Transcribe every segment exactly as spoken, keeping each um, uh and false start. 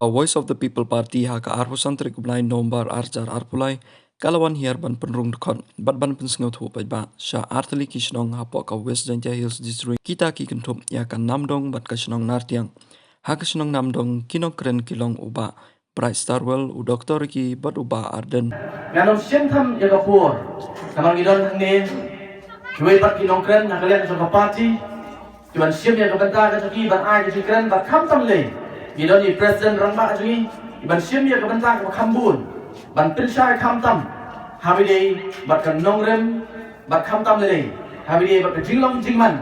Ka Voice of the People Party ha ka arphew san tarik u bnai November ar hajar arphew lai ka la wan hiar ban pynrung dkhot bad ban pynsngewthuh paidbah sha artylli ki shnong hapoh ka West Jaintia Hills District, kita ki kynthup ïa ka Namdong bad ka shnong Nartiang. Ha ka shnong Namdong ki nongkren ki long u Bah Bright Starwell, u Doktor Ricky bad u Bah Ardent. Ngan ym shim tham ïa ka por namar ngi don hangne kiwei pat ki nongkren na ka liang jong ka party, ki ban shim ïa ka bynta ka jong ki ban ai ka jingkren bad khamtam lei ngi don i President Rangbah jong ngi, i ban shim ïa ka bynta ka kham bun ban pynshai khamtam ha ba ïadei bad ka nongrim bad khamtam lei ha ba ïadei bad ka jinglong jingman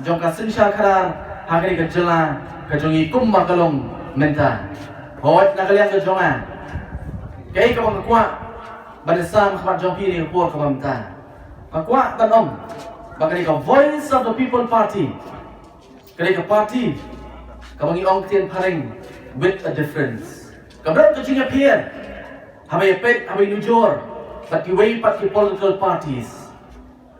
jong ka synshar khadar ha kane ka jylla ka jong ngi kumba ka long mynta. Hooid, na ka liang ka jong nga, kaei kaba nga kwah ban ïasam khmat jong phi ha kane ka por kaba mynta, nga kwah ban ong ba kane ka Voice of the People Party, kane ka party kaba ngi ong ktien phareng, with a difference. Ka don ka jingïapher haba ïa peit, haba ïa nujor bad kiwei pat ki political parties.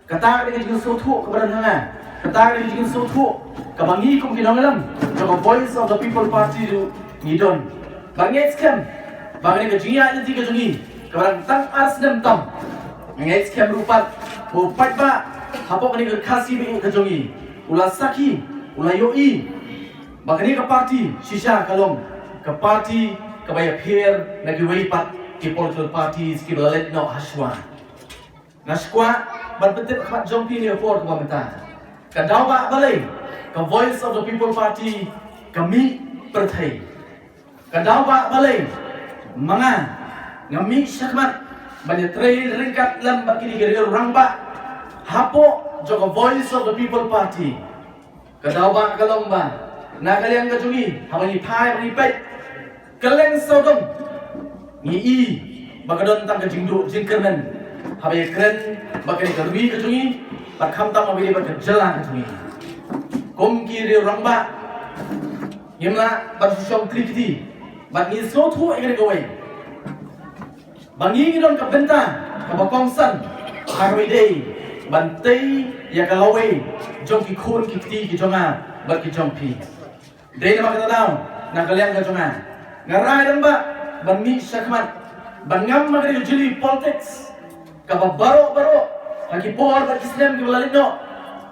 Kata ka dei ka jingsngewthuh kaba don ha nga. Kata ka dei ka jingsngewthuh kaba ngi kum ki nongïalam jong ka Voice of the People Party ruh ngi don. Bad nga ngeit skhem ba kane ka jingïaid lynti ka jong ngi kaba dang tang ar snem tam, nga ngeit skhem ruh pat ba u paidbah hapoh kane ka Khasi ba ïeit ka jong ngi u la sakhi, u la ïohi ba kane ka party shisha ka long ka party kaba ïapher na kiwei pat ki political parties kiba la leit noh hashwa. Nga sngewkwah ban pyntip khmat jong phi ha kane ka por kaba mynta. Ka daw ba balei ka Voice of the People Party ka mih pyrthei? Ka daw ba balei ma nga nga mih shakhmat ban ïatrei ryngkat lem bad kine ki riew rangbah hapoh jong ka Voice of the People Party? Ka daw ba ka long ba na ka liang ka jong ngi, haba ngi phai, haba ngi peit kylleng sawdong, ngi i ba ka don tang ka jingduh jingkyrmen haba ïakren bad kane ka ri ka jong ngi bad khamtam haba ïadei bad ka jylla ka jong ngi. Kum ki riew rangbah ngim lah ban shu shong kti kti bad ngi sngewthuh ïa kane kawei ba ngi ngi don ka bynta kaba kongsan ha kaba ïadei ban tei ïa ka lawei jong ki khun ki kti ki jong nga bad ki jong phi. Dei namar kata daw na ka liang ka jong nga, nga rai rangbah ban mih shakhmat ban ngam ha kane ka jylli politics kaba baroh baroh ha ki por bad ki snem kiba la leit noh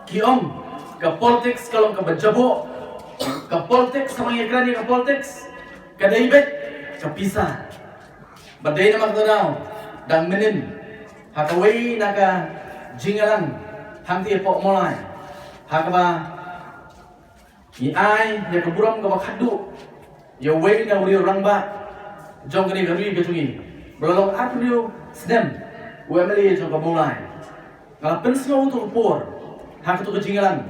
ki ong ka politics ka long kaba jaboh, ka politics, ka mang ïakren ïa ka politics ka dei beit ka pisa. Ba dei namar kata daw dang mynnin ha kawei na ka jingïalang hangtei hapoh Mawlai ha kaba ngi ai ïa ka burom kaba khatduh ïa uwei na u riew rangbah jong kane ka ri ka jong ngi ba la long arphew snem u M L A jong ka Mawlai. Nga la pynsngew tu ka por ha katu ka jingïalang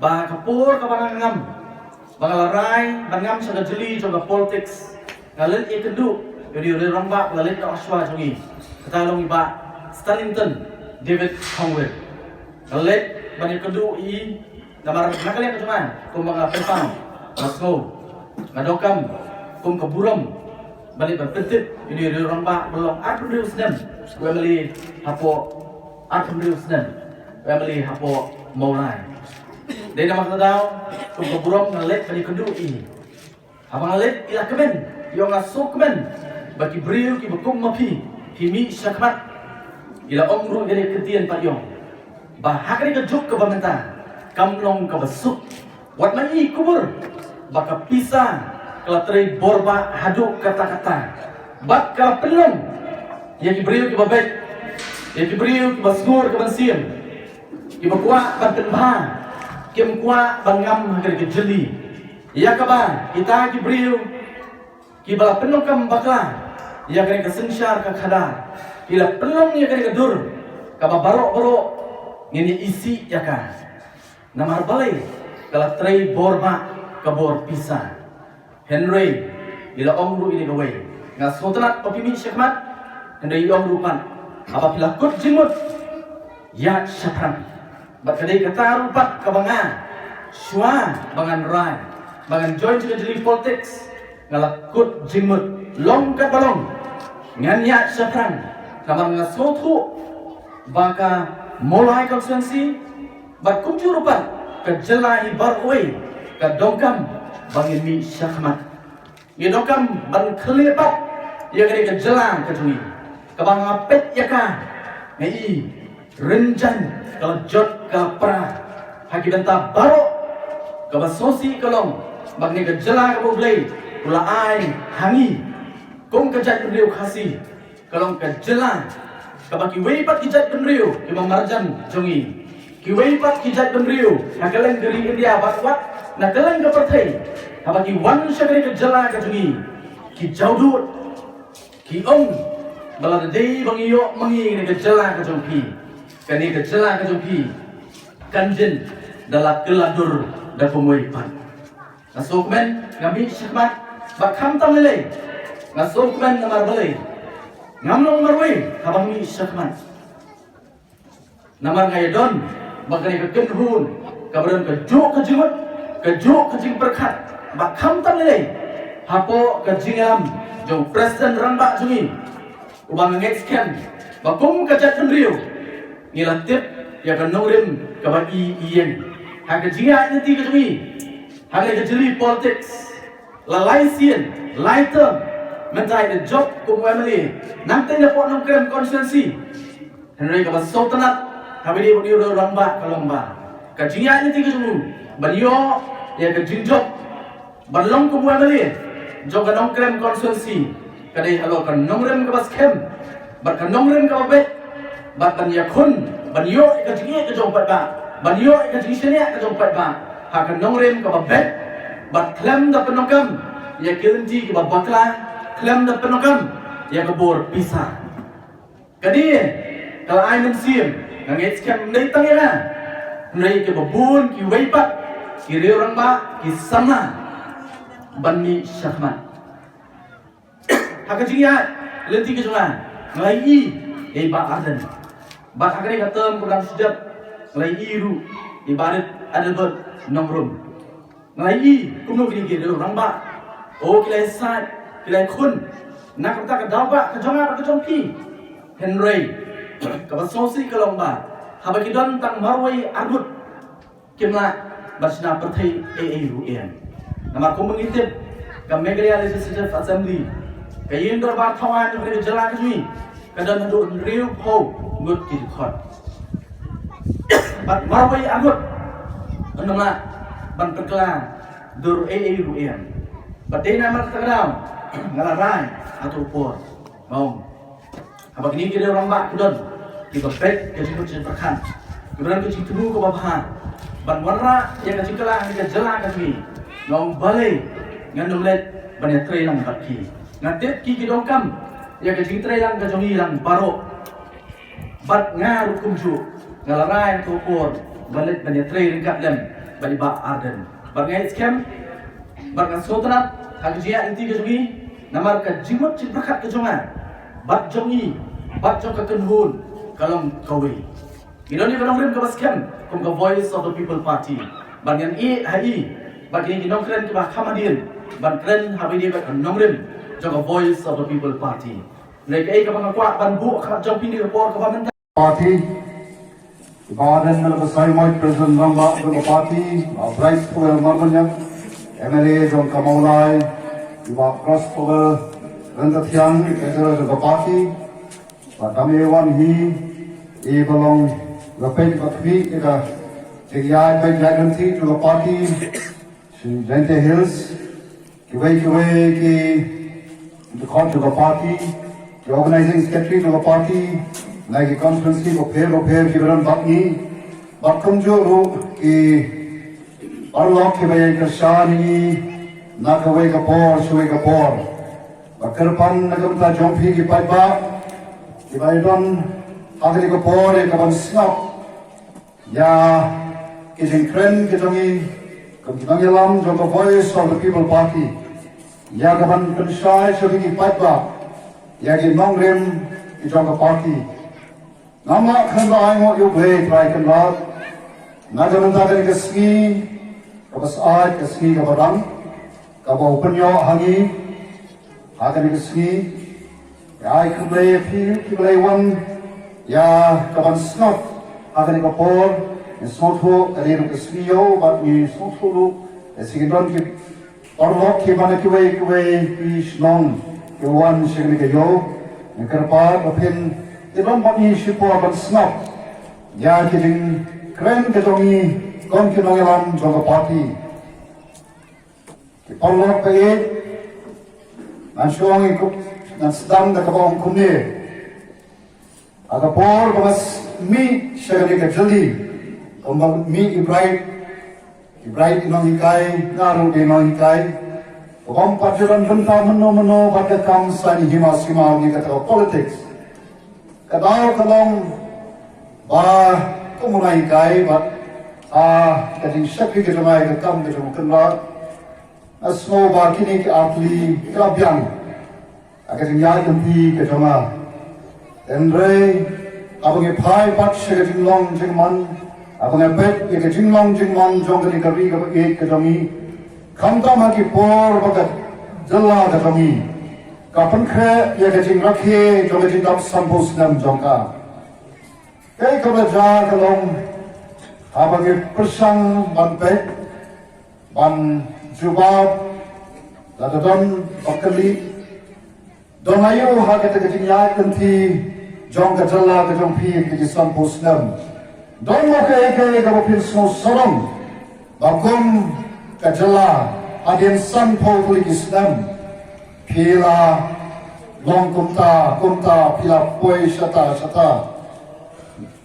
ba ka por kaba nga ngam ba nga la rai ban ngam sha ka jylli jong ka politics, nga leit ïakynduh ïa u riew rangbah ba la leit noh hashwa jong ngi, kata long i Bah Stanlington David Thongwir. Nga leit ban ïakynduh ïa i namar na ka liang ka jong nga kumba nga pynpaw, nga sngew, nga donkam kum ka burom ban leit ban pyntip ïa u riew rangbah ba la long arphew snem u M L A hapoh, arphew snem u M L A hapoh Mawlai. Dei namar kata daw kum ka burom nga leit ban ïakynduh ïa i. Haba nga leit i la kmen, i ong nga sngewkmen ba ki briew kiba kum ma phi ki mih shakhmat. I la ong ruh ïa kane ka ktien pat, i ong ba ha kane ka juk kaba mynta kam long kaba suk. Wat man i kubur ba ka pisa ka la trei bor ba haduh katta katta bad ka la pynlong ïa ki briew kiba beit, ïa ki briew kiba sngur ka mynsiem, kiba kwah ban pynbha, kim kwah ban ngam ha kane ka jylli. Ïa kaba kita ki briew kiba la pyndonkam bakla ïa kane ka synshar ka khadar ki la pynlong ïa kane ka dur kaba baroh baroh ngin ïa isih ïa ka. Namar balei? Ka la trei bor ba ka bor pisa. Hynrei i la ong ruh ïa kawei, nga sngewtynnat ba phi mih shakhmat. Hynrei i ong ruh pat, haba phi la kut jingmut, ïaid shaphrang. Bad ka dei kata ruh pat kaba nga, shuwa ba ngan rai, ba ngan join sha ka jylliew politics, nga la kut jingmut, long katba long ngan ïaid shaphrang. Namar nga sngewthuh ba ka Mawlai constituency bad kumjuh ruh pat ka jylla hi baroh kawei ka donkam ba ngin mih shakhmat. Ngi donkam ban khlieh pat ïa kane ka jylla ka jong ngi. Kaba nga peit ïa ka, nga i rynjang ka la jot ka pra ha ki bynta baroh. Kaba sngewsih ka long ba kane ka jylla kaba U Blei u la ai ha ngi kum ka jaitbynriew Khasi ka long ka jylla kaba kiwei pat ki jaitbynriew kiba marjan jong ngi, kiwei pat ki jaitbynriew ha kylleng ka ri India bad wat na kylleng ka pyrthei, haba ki wan sha kane ka jylla ka jong ngi, ki jaw dud, ki ong ba lada dei ba ngi ïoh ma ngi kane ka jylla ka jong phi, kane ka jylla ka jong phi kan jin da la kylla dur da kumwei pat. Nga sngewkmen nga mih shakhmat bad khamtam lei lei nga sngewkmen namar balei? Ngam long marwei haba mih shakhmat. Namar nga ïadon ba kane ka kynhun kaba don ka juk ka jingmut, ka juk ka jingpyrkhat bad khamtam lei lei hapoh ka jingïalam jong President Rangbah jong ngi, uba nga ngeit skhem ba kum ka jaitbynriew ngi la tip ïa ka nongrim kaba i ïeng ha ka jingïaid lynti ka jong ngi ha ka jylliew politics. La lai sien, lai term mynta i da jop kum u M L A, nangta i da pok Nongkrem constituency. Hynrei kaba sngewtynnat haba ïadei bad u rangbah ka long ba ka jingïaid lynti ka jong u ban ïoh ïa ka jingjop ban long kum u M L A jong ka Nongkrem constituency ka dei halor ka nongrim kaba skhem bad ka nongrim kaba beit bad ban ïakhun ban ïoh ïa ka jingïeit ka jong u paidbah, ban ïoh ïa ka jingshaniah ka jong u paidbah ha ka nongrim kaba beit bad khlem da pyndonkam ïa ki lynti kiba bakla, khlem da pyndonkam ïa ka bor pisa. Ka dei ka la ai mynsiem, nga ngeit skhem ym dei tang ïa nga, hynrei kiba bun kiwei pat ki riew rangbah ki samla ban mih shakhmat. Ha ka jingïaid lynti ka jong nga, nga la ïohi ïa i Bah Ardent. Bad ha kane ka term kaba dang shu dep nga la ïohi ruh ïa i Bah Adelbert Nongrum. Nga la ïohi kumno kine ki riew rangbah, o, ki la ïasaid, ki la ïakhun na ka bynta ka daw bah ka jong nga bad ka jong phi. Hynrei kaba sngewsih ka long ba haba ki don tang marwei arngut kim lah ban shna pyrthei ei ei ruh em. Namar kumba ngi tip, ka Meghalaya Legislative Assembly, ka ïing dorbar thawaiñ jong ka jylla ka jong ngi, ka don haduh hynriewphew ngut ki dkhot. Bad marwei arngut ym lah ban pynkylla dur ei ei ruh em. Bad dei namar kata ka daw nga la rai ha kato ka por, nga ong, haba kine ki riew rangbah ki don kiba beit ka jingmut jingpyrkhat, kiba don ka jingthmu kaba bha ban wanrah ïa ka jingkylla ha ka jylla ka jong ngi, nga ong balei ngan ym leit ban ïatrei lang bad ki? Nga tip ki ki donkam ïa ka jingtrei lang ka jong ngi lang baroh. Bad nga ruh kumjuh nga la rai ha kato ka por ban leit ban ïatrei ryngkat lem bad i Bah Ardent. Bad nga ngeit skhem bad nga sngewtynnat ha ka jingïaid lynti ka jong ngi, namar ka jingmut jingpyrkhat ka jong nga bad jong ngi bad jong ka kynhun ka long kawei. Ngi don ïa ka nongrim kaba skhem kum ka Voice of the People Party. Bad ngan ïeh ha i bad kine ki nongkren kiba kham hadien ban kren haba ïadei bad ka nongrim jong ka Voice of the People Party. Hynrei kaei kaba nga kwah ban buh ha khmat jong phi ha kane ka por kaba mynta. Party, i Bah Ardent Miller Basaiawmoit, President Rangbah jong ka party, Bah Bright Powell Marbaniang, M L A jong ka Mawlai, i Bah Crossfowel Ryntathiang, Treasurer jong ka party, Bah Dame Wanhi, i ba long ba peit ba khmih ïa ka jingïaid beit ïaid lynti jong ka party sha Jaintia Hills, kiwei kiwei ki dkhot jong ka party, ki organizing secretary jong ka party na ki constituency bapher bapher kiba don bad ngi, bad kumjuh ruh ki paralok kiba ïeng kyrshan ïa ngi na kawei ka por sha kawei ka por. Bad kyrpang na ka bynta jong phi ki paidbah kiba ïadon ha kane ka por ïa ka ban sngap ïa ki jingkren ki jong ngi kum ki nongïalam jong ka Voice of the People Party, ïa ka ban pynshai sha phi ki paidbah ïa ki nongrim ki jong ka party. Ngam lah khlem da ainguh ïa U Blei Trai Kynrad na ka bynta kane ka sngi kaba syaid, ka sngi kaba dang, kaba u pynïoh ha ngi ha kane ka sngi. Ïa ai khublei ïa phi kiba la wan ïa ka ban sngap ha kane ka por. Ngi sngewthuh ka dei ruh ka sngi ïew bad ngi sngewthuh ruh ka sngi don ki Paralok kiba na kiwei kiwei ki shnong ki wan sha kane ka ïew, nga kyrpad ba phin ïa don bad ngi shipor ban sngap ïa ki jingkren ka jong ngi kum ki nongïalam jong ka party. Ki paralok ba ïeit, ngan shu ong ïa ka, ngan sdang da kaba ong kumne. Ha ka por ba nga mih sha kane ka jylli, kumba mih i Bright, i Bright i nonghikai, nga ruh dei nonghikai. Ka bym pat ju don bynta mynno mynno bad ka kam saiñ hima sima ne kata ka politics. Ka daw ka long ba kum u nonghikai bad, ah, ka jingshakri ka jong nga ïa ka kam ka jong u Kynrad. Nga sngew ba kine ki artylli ki la biang ha ka jingïaid lynti ka jong nga. Hynrei haba ngi phai pat sha ka jinglong jingman, haba ngi peit ïa ka jinglong jingman jong kane ka ri kaba ïeit ka jong ngi, khamtam ha ki por ba ka jylla ka jong ngi ka pynkhreh ïa ka jingrakhe jong ka jingdap sanphew snem jong ka. Kaei kaba jia ka long haba ngi pyrshang ban peit, ban jubab, lada don ba kylli, don aïu ha kata ka jingïaid lynti jong ka jylla ka jong phi ka jingsanphew snem. Don mo kaei kaei kaba phin sngew sarong ba kum ka jylla hadien sanphew tylli ki snem phi la long kumta kumta, phi la poi shata shata.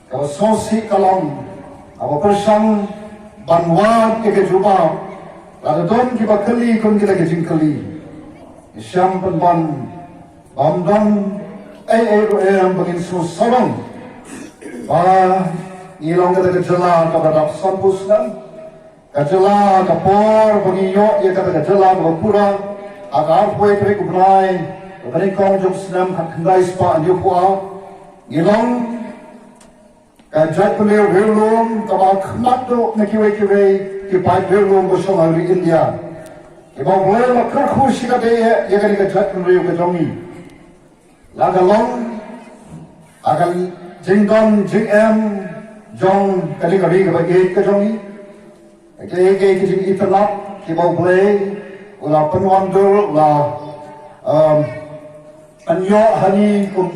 Kaba sngewsih ka long haba pyrshang ban wad ïa ka jubab, lada don kiba kylli kum kita ki jingkylli, ngi shem pynban bym don ei ei ruh em ba ngin sngewsarong ba ngi long kata ka jylla kaba dap sanphew snem. Ka jylla, ka por ba ngi ïoh ïa kata ka jylla kaba pura ha ka arphew wei tarik u bnai ba nyngkong jong u snem khatkhyndai spah hynñiewphew ar, ngi long ka jaitbynriew riewlum kaba khmat duh na kiwei kiwei ki paid riewlum ba shong ha ri India, kiba U Blei u la kyrkhu shikatdei ïa kane ka jaitbynriew ka jong ngi. La ka long ha ka jingdon jingem jong kane ka ri kaba ïeit ka jong ngi. Kaei kaei ki jingitynnad kiba U Blei u la pynwandur, u la, um, pynïoh ha ngi kum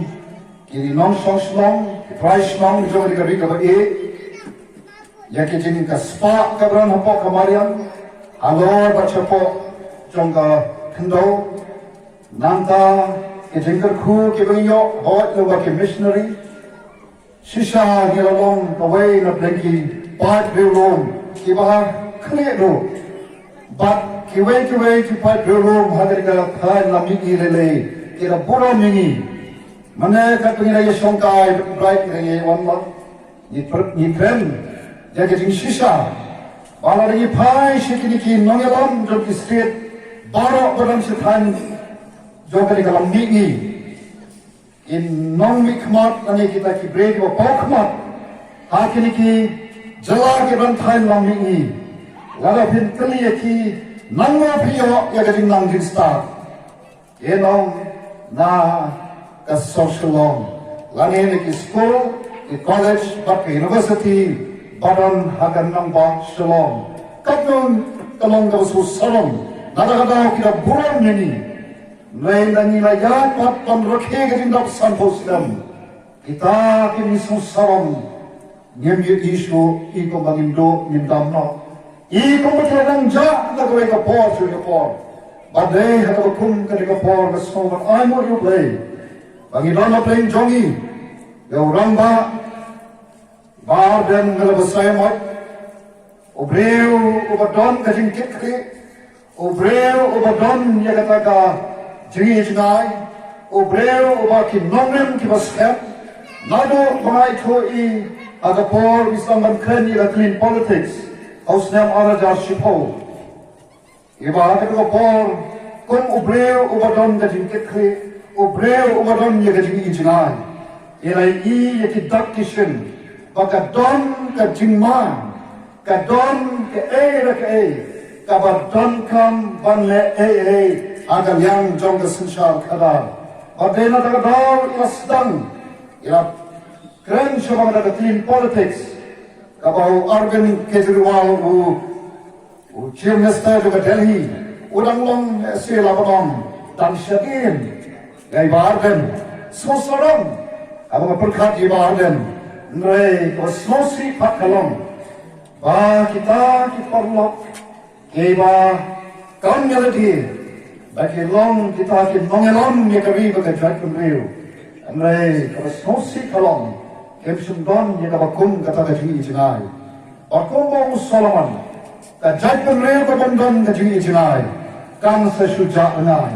ki nongshong shnong, ki trai shnong jong kane ka ri kaba ïeit. Ïa ki jing, ka spah kaba don hapoh ka mariang halor bad shapoh jong ka khyndew. Nangta ki jingkyrkhu kiba ngi ïoh hooid lyngba ki missionary. Shisha ngi la long kawei na pdeng ki paid riewlum kiba khlieh duh. Bad kiwei kiwei ki paid riewlum ha kane ka thaiñ lam mihngi lei lei ki la burom ïa ngi. Mynne katba ngi la ïashongkai, Bright, ngi la ïa wan, ngi pr-, ngi kren ïa ka jingshisha ba lada ngi phai sha kine ki nongïalam jong ki state baroh ba don sha thaiñ jong kane ka lam mihngi, ki nongmihkhmat lane kita ki briew kiba paw khmat ha kine ki jylla kiba don thaiñ lam mihngi, lada phin kylli ïa ki, nangno phi ïoh ïa ka jingnang jingstad? Ïa nong na ka sor Shillong lane na ki skul, ki college bad ka university ba don ha ka nongbah Shillong. Katno ka long kaba sngewsarong, nada ka daw ki da burom ïa ngi. Hynrei ynda ngi la ïaid pat ban rakhe ka jingdap sanphew snem, kita ki ngi sngewsarong. Ngim ïohi shuh i kumba ngim duh ngim dam noh, i kumba ki la nang jah na kawei ka por sha kawei ka por. Bad dei ha kaba kum kane ka por nga sngew ban ainguh ïa U Blei ba ngi don na pdeng jong ngi ïa u rangbah Bah Ardent Miller Basaiawmoit, u briew uba don ka jingkitkhlieh, u briew uba don ïa kata ka jingi jngai, u briew uba ki nongrim kiba skhem. Naduh ba nga ithuh i ha ka por ba i sdang ban kren ïa ka clean politics ha u snem ar hajar shiphew, iba ha kata ka por kum u briew uba don ka jingkitkhlieh, u briew uba don ïa ka jingi jngai, i la ïohi ïa ki dak ki shin ba ka don ka jingma, ka don kaei re kaei kaba donkam ban leh ei ei ha ka liang jong ka synshar khadar. Bad dei na kata ka daw i la sdang, i la kren shaphang kata ka clean politics kaba u Arvind Kejriwal, u, u Chief Minister jong ka Delhi, U dang long, eh, sila ba long dang shadien ïa i Bah Ardent. Sngewsarong haba nga pyrkhat ïa i Bah Ardent. Hynrei kaba sngewsih pat ka long ba kita ki paralok kiba kam ïa lade ba ki long kita ki nongïalam ïa ka ri bad ka jaitbynriew. Hynrei kaba sngewsih ka long kim shym don ïa kaba kum kata ka jingïohi jngai. Bad kumba u Solomon, ka jaitbynriew ka bym don ka jingïohi jngai, kan sa shu jah jngai.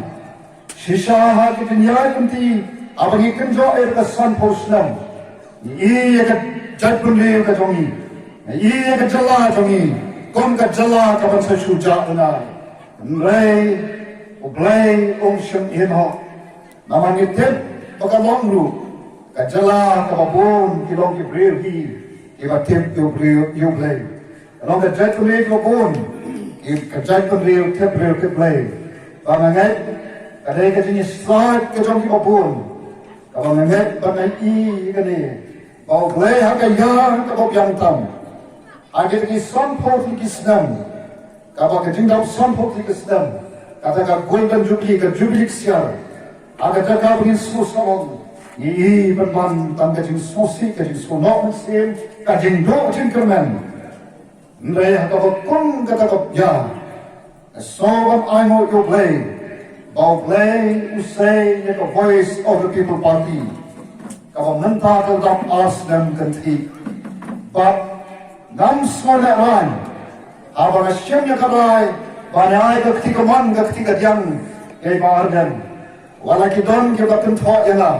Shisha ha ki jingïaid lynti haba ngi kynjoh ïa ka sanphew snem, ngi ïohi ïa ka jaitbynriew ka jong ngi, ngi ïohi ïa ka jylla jong ngi kum ka jylla kaban sa shu jah jngai. Hynrei U Blei um shym ïehnoh. Namar ngi tip ba ka long ruh ka jylla kaba bun ki long ki briew hi kiba tip ïa U Blei, ïa U Blei. Ka long ka jaitbynriew kaba bun ki, ka jaitbynriew tip briew tip Blei. Ba nga ngeit ka dei ka jingïasaid ka jong kiba bun kaba nga ngeit ba nga ïohi ïa kane, ba U Blei ha ka ïa kaba biang tam ha kine ki sanphew tylli ki snem, kaba ka jingdap sanphew tylli ki snem, kata ka Golden Jubilee, ka Jubilee ksiar, ha kata kaba ngin sngewsarong, ngi ïohi pynban tang ka jingsngewsih, ka jingsngewnoh mynsiem, ka jingduh jingkyrmen. Hynrei ha kaba kum kata ka ïa, ka sngewbha ai nguh ïa U Blei ba U Blei u sei ïa ka Voice of the People Party, kaba mynta ka dap ar snem kynthih. Bad ngam sngewlehrain haba nga shim ïa ka rai ban ai ka kti kamon ka kti kadiang ïa i Bah Ardent. Wat la ki don kiba kynthoh ïa nga,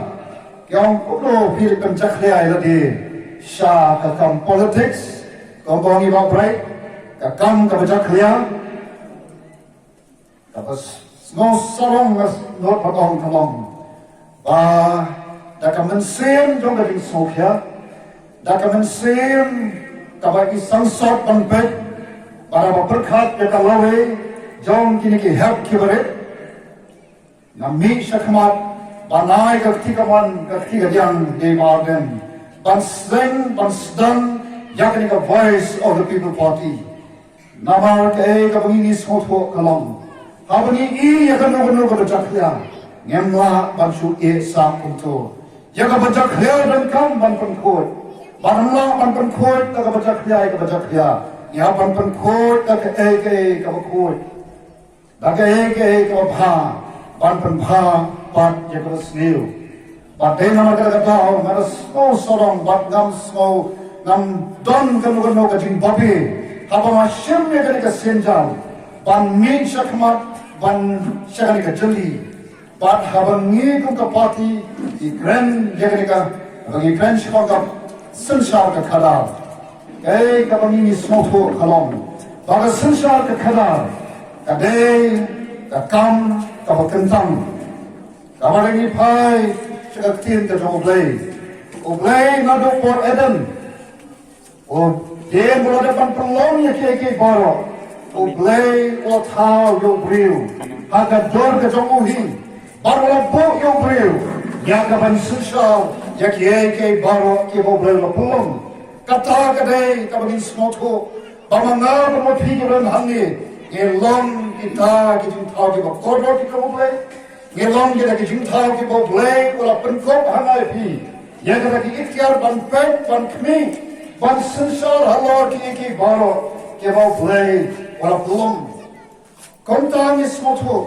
ki ong kumno phi leit pynjakhlia ïa lade sha ka kam politics. Kumba ong i Bah Bright, ka kam kaba jakhlia. Kaba sngewsarong nga sngewbha ban ong ka long ba da ka mynsiem jong ka jingsngewkhia, da ka mynsiem kaba i sangsot ban peit, bad haba pyrkhat ïa ka lawei jong kine ki hep kiba rit, nga mih shakhmat ban ai ka kti kamon ka kti kadiang ïa i Bah Ardent ban sdang, ban sdang ïa kane ka Voice of the People Party. Namar kaei kaba ngi sngewthuh ka long, haba ngi ïohi ïa kano kano kaba jakhlia, ngim lah ban shu ïeh sah kumto. Ïa kaba jakhlia donkam ban pynkhuid. Bad ngim lah ban pynkhuid da kaba jakhlia ïa kaba jakhlia. Ngi hap ban pynkhuid da kaei kaei kaba khuid, da kaei kaei kaba bha, ban pynbha pat ïa kaba sniew. Bad dei namar kata ka daw nga da sngewsarong bad ngam sngew, ngam don kano kano ka jingbabe haba nga shim ïa kane ka sienjam ban mih shakhmat ban sha kane ka jylli. Bad haba ngi kum ka party ngi kren ïa kane ka, haba ngi kren shaphang ka synshar ka khadar, kaei kaba ngi sngewthuh ka long ba ka synshar ka khadar ka dei ka kam kaba kyntang. Kaba ngi phai sha ka ktien ka jong U Blei, U Blei naduh por Eden u dei ba u la dep ban pynlong ïa kiei kiei baroh. U Blei u la thaw ïa u briew ha ka dur ka jong u hi, bad u la buh ïa u briew ïa kaban synshar ïa kiei kiei baroh kiba U Blei u la pynlong. Kata ka dei kaba ngi sngewthuh ba ma nga bad ma phi kiba don hangne ngi long kita ki jingthaw kiba kordor ki jong U Blei. Ngi long kita ki jingthaw kiba U Blei u la pynkup ha nga ïa phi ïa kita ki iktiar ban peit, ban khmih, ban synshar halor kiei kiei baroh kiba U Blei u la pynlong. Kumta ngi sngewthuh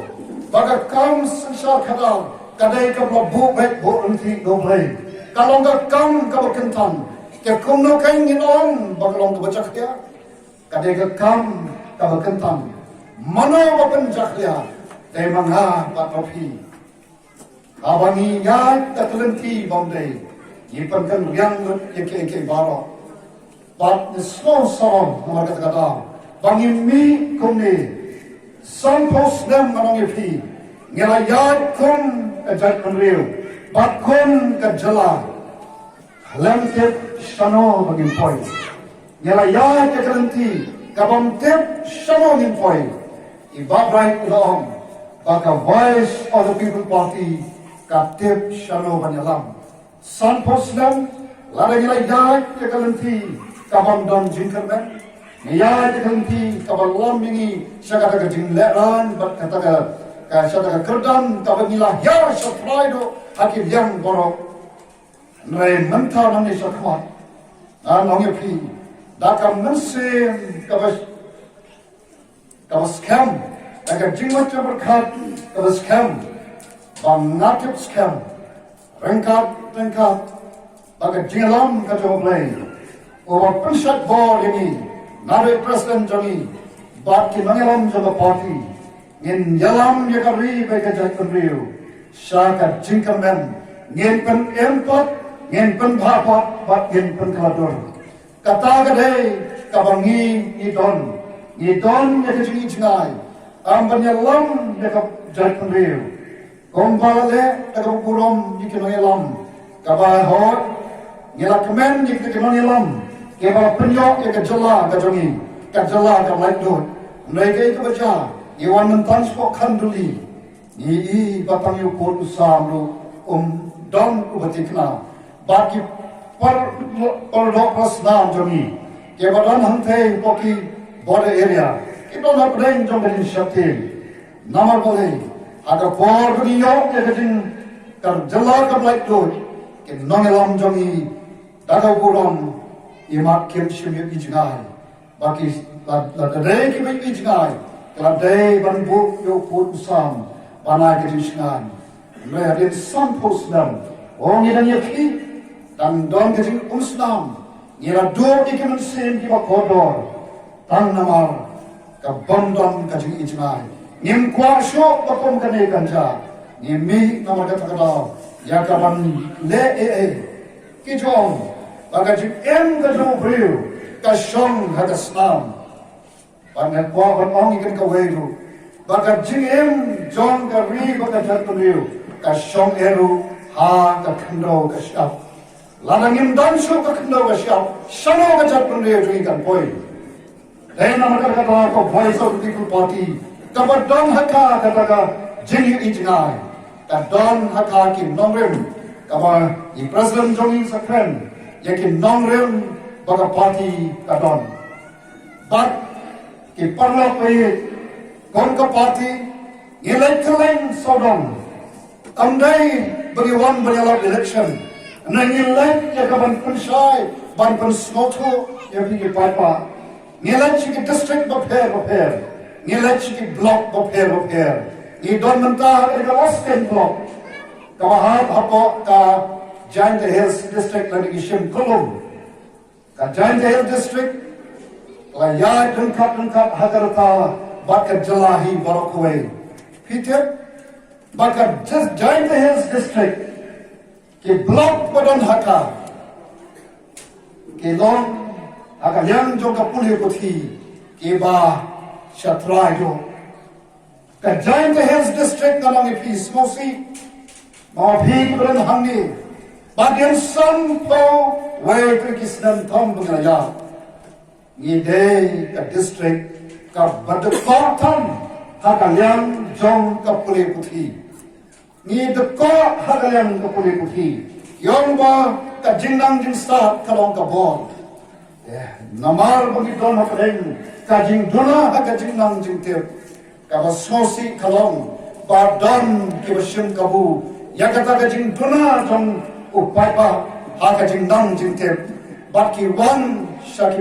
ba ka kam synshar khadar ka dei kaba la buh beit buh ryntih da U Blei. Ka long ka kam kaba kyntang. Te kumno kein ngin ong ba ka long kaba jakhlia? Ka dei ka kam kaba kyntang. Mano ba pynjakhlia? Dei ma nga bad ma phi. Haba ngi ïaid da ka lynti bym dei, ngi pynkynriang lut ïa kiei kiei baroh. Bad ngi sngewsarong namar kata ka daw ba ngi mih kumne sanphew snem, ngan ong ïa phi, ngi la ïaid kum ka jaitbynriew bad kum ka jylla. Khlem tip shano ba ngin poi. Ngi la ïaid ïa ka lynti kabym tip shano ngin poi. I Bah Bright u la ong ba ka Voice of the People Party ka tip shano ban ïalam. Sanphew snem lada ngi la ïaid ïa ka lynti kabym don jingkyrmen. Ïa ka kynti kaba lum ïa ngi sha kata ka jinglehrain bad kata ka, ka sha kata ka kyrdan kaba ngi la ïa sha trai do ha ki liang baroh. Hynrei mynta nangne sha khmat ngan ong ïa phi da ka mynsiem kaba kaba skhem, da ka jingmut jingpyrkhat kaba skhem, ba nga tip skhem ryngkat ryngkat ba ka jingïalam ka jong U Blei uba pynshait bor ïa ngi naduh president jong ngi bad ki nongïalam jong ka party, ngin ïalam ïa ka ri bad ka jaitbynriew sha ka jingkyrmen. Ngin pynim pat, ngin pynbha pat bad ngin pynkylla dur. Kata ka dei kaba ngi ngi don. Ngi don ïa ka jingïohi jngai, ym ban ïalam ïa ka jaitbynriew. Kumba la leh da kaba burom ïa ki nongïalam, kaba hok ngi la kmen ïa ki nongïalam kiba pynïoh ïa ka jylla ka jong ngi, ka jylla ka laitluid. Hynrei kaei kaba jia, ngi wan mynta shapoh Khanduli, ngi i ba tang ïa u pud u sam ruh um don uba thikna. Bad ki par, par dok prasnam jong ngi kiba don hangthei hapoh ki border area ki don hapdeng jong ka jingsheptieng. Namar balei, ha ka por ba ngi ïoh ïa ka jing, ka jylla ka laitluid, ki nongïalam jong ngi da ka burom, i mat kim shym ïohi jngai. Ba ki la, la dei kiba ïohi jngai, ki la dei ban buh ïa u pud u sam ban ai ka jingshngaiñ. Hynrei hadien sanphew snem, ong ngi dang ïakhih, dang don ka jingumsnam, ngi la duh ïa ki mynsiem kiba kordor. Tang namar ka bym don ka jingïohi jngai. Ngim kwah shuh ba kum kane kan jia. Ngi mih namar kata ka daw ïa ka ban leh ei ei. Ki jong, ba ka jingim ka jong u briew ka shong ha ka snam. Bad nga kwah ban ong ïa kane kawei ruh, ba ka jingim jong ka ri bad ka jaitbynriew ka shong ei ruh ha ka khyndew ka shyiap. Lada ngim don shuh ka khyndew ka shyiap, shano ka jaitbynriew jong ngi kan poi? Dei namar kata ka Voice of the People Party kaba don ha ka, kata ka jingïohi jngai, ka don ha ka ki nongrim, kaba i president jong ngi sa kren ïa ki nongrim ba ka party ka don. Bad ki paralok ba ïeit, kum ka party ngi leit kylleng sawdong. Kam dei ba ngi wan ban ïalap election, hynrei ngi leit ïa ka ban pynshai, ban pynsngewthuh ïa phi ki paidbah. Ngi leit sha ki district bapher bapher, ngi leit sha ki block bapher bapher. Ngi don mynta ha ka Laskeiñ block, kaba hap hapoh ka Jaintia Hills District lane ki Shim Kuhlum. Ka Jaintia Hills District la ïaid ryngkat ryngkat ha ka rta bad ka jylla hi baroh kawei. Phi tip ba ka Jais-, Jaintia Hills District, ki block ba don ha ka, ki long ha ka liang jong ka pule puthi kiba sha trai jong ka Jaintia Hills District. Nga ong ïa phi, sngewsih ma phi kiba don hangne, ba hadien sanphew wei tylli ki snem tam ba ngi la ïaid, ngi dei ka district kaba dkoh tam ha ka liang jong ka pule puthi. Ngi dkoh ha ka liang ka pule puthi, ïoh ba ka jingnang jingstad ka long ka bor. Eh, namar ba ngi don hapdeng ka jingduna ha ka jingnang jingtip, kaba sngewsih ka long ba don kiba shim kabu ïa kata ka jingduna jong u paidbah ha ka jingnang jingtip, bad ki wan sha ki